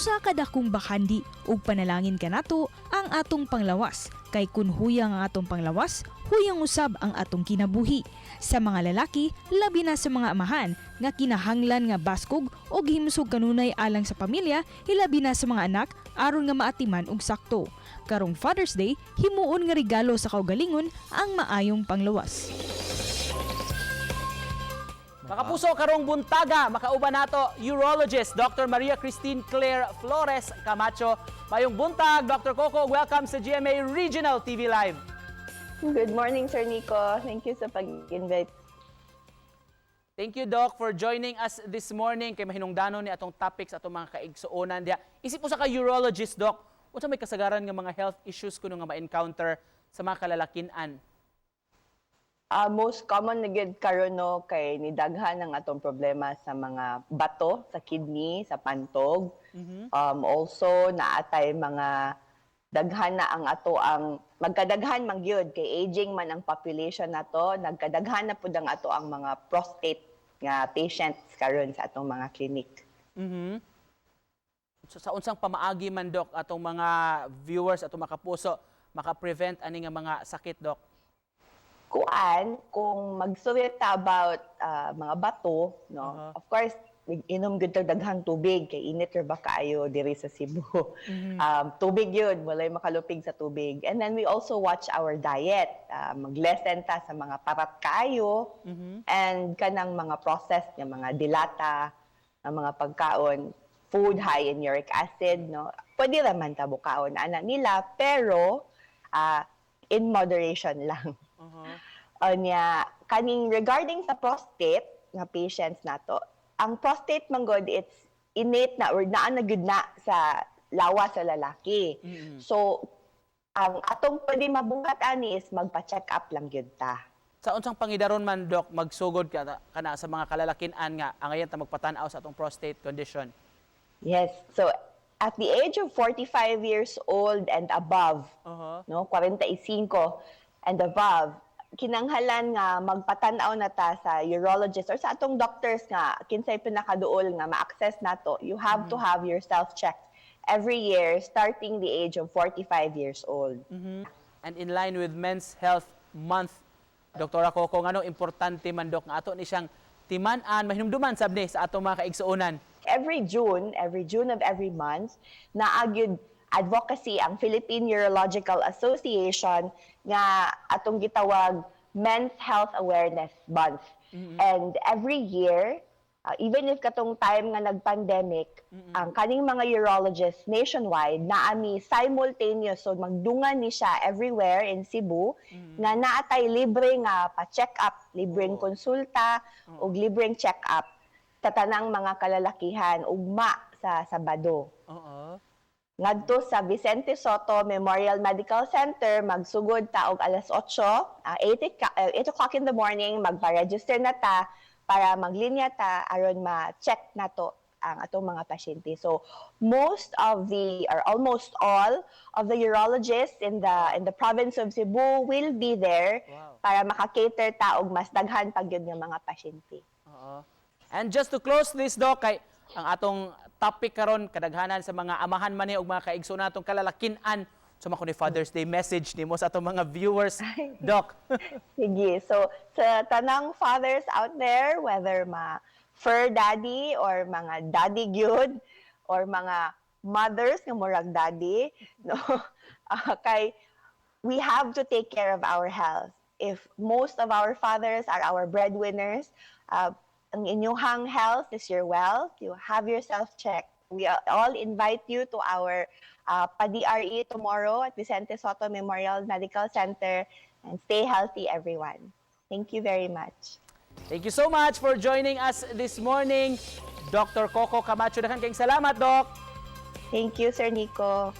Usa ka dakong bakandi ug panalangin kanato ang atong panglawas kay kun huyang ang atong panglawas, huyang usab ang atong kinabuhi. Sa mga lalaki, labi na sa mga amahan nga kinahanglan nga baskog og himsog kanunay alang sa pamilya, hilabi na sa mga anak aron nga maatiman og sakto. Karong Father's Day, himuon nga regalo sa kaugalingon ang maayong panglawas. Makapuso, karong buntaga, makauban nato urologist Dr. Maria Christine Claire Flores Camacho. Maayong buntag, Dr. Coco, welcome sa GMA Regional TV Live. Good morning, Sir Nico. Thank you sa pag-invite. Thank you, Doc, for joining us this morning kay mahinungdanon ni atong topics atong mga kaigsuonan diha. Isip usa ka urologist, Doc, unsa may kasagaran nga mga health issues kuno nga ma-encounter sa mga kalalakian? Most common na gyud karon, no, kay nidaghan ang atong problema sa mga bato sa kidney, sa pantog. Also naatay mga daghan na ang ato ang magkadaghan man gyud kay aging man ang population nato, nagkadaghan na pud ang ato ang mga prostate nga patients karon sa atong mga clinic. So, sa unsang pamaagi man, Doc, atong mga viewers, atong makapuso maka-prevent ani nga mga sakit, Doc? Kuan, kung magsurya ta about mga bato, no, of course inom gyud tag daghang tubig kay init ra ba kaayo diri sa Cebu. Tubig yun, walay makalupig sa tubig. And then we also watch our diet. Mag-lessen ta sa mga parat kaayo and kanang mga processed nga mga dilata, nga mga pagkaon, food high in uric acid, no. Pwede ra man ta bukaon ana nila, pero in moderation lang. Unya, kaning regarding sa prostate nga patients nato, ang prostate man gud, it's innate na or naa na gyud na sa lawas sa lalaki. So ang atong pwede mabuhat ani is magpa-check up lang gyud ta. Sa unsang pangidaron man, Doc, magsugod ka kana sa mga kalalakian nga angayan ta magpatan-aw sa atong prostate condition? Yes. So at the age of 45 years old and above, no, 45 and above, kinanghalan nga magpatan-aw na ta sa urologist or sa atong doctors nga kinsay pinakaduol nga ma-access nato. You have to have yourself checked every year starting the age of 45 years old. And in line with Men's Health Month, Dr. Coco, ngano importante man, Doc, nga ato ni siyang timan-an, mahinumduman sab ni sa atong mga kaigsuonan? Every June of every month, naa gyud advocacy ang Philippine Urological Association nga atong gitawag Men's Health Awareness Month. And every year, even if katong time nga nag-pandemic, ang kaning mga urologists nationwide naa mi simultaneous, so magdungan ni siya everywhere in Cebu nga naatay libre nga pa-check up, libreng konsulta ug libreng check up sa tanang mga kalalakihan ugma sa Sabado. Ngadto sa Vicente Sotto Memorial Medical Center, magsugod ta og alas 8, 8 o'clock in the morning, magpa-register na ta para maglinya ta aron ma-check nato ang atong mga pasyente. So most of the or almost all of the urologists in the province of Cebu will be there para maka-cater ta og mas daghan pa gyud nga mga pasyente. Oo. And just to close this, Doc, kay ang atong topic karon kadaghanan sa mga amahan man ni og mga kaigsoon natong kalalakian. So mao ni Father's Day message nimo sa atong mga viewers, Doc. Sige. So, sa tanang fathers out there, whether ma fur daddy or mga daddy gyud or mga mothers nga murag daddy, no? Kay we have to take care of our health. If most of our fathers are our breadwinners, ang inyong health is your wealth. You have yourself checked. We all invite you to our pa-DRE tomorrow at Vicente Sotto Memorial Medical Center, and stay healthy, everyone. Thank you very much. Thank you so much for joining us this morning, Dr. Coco Camacho. Daghan kayong salamat, Doc. Thank you, Sir Nico.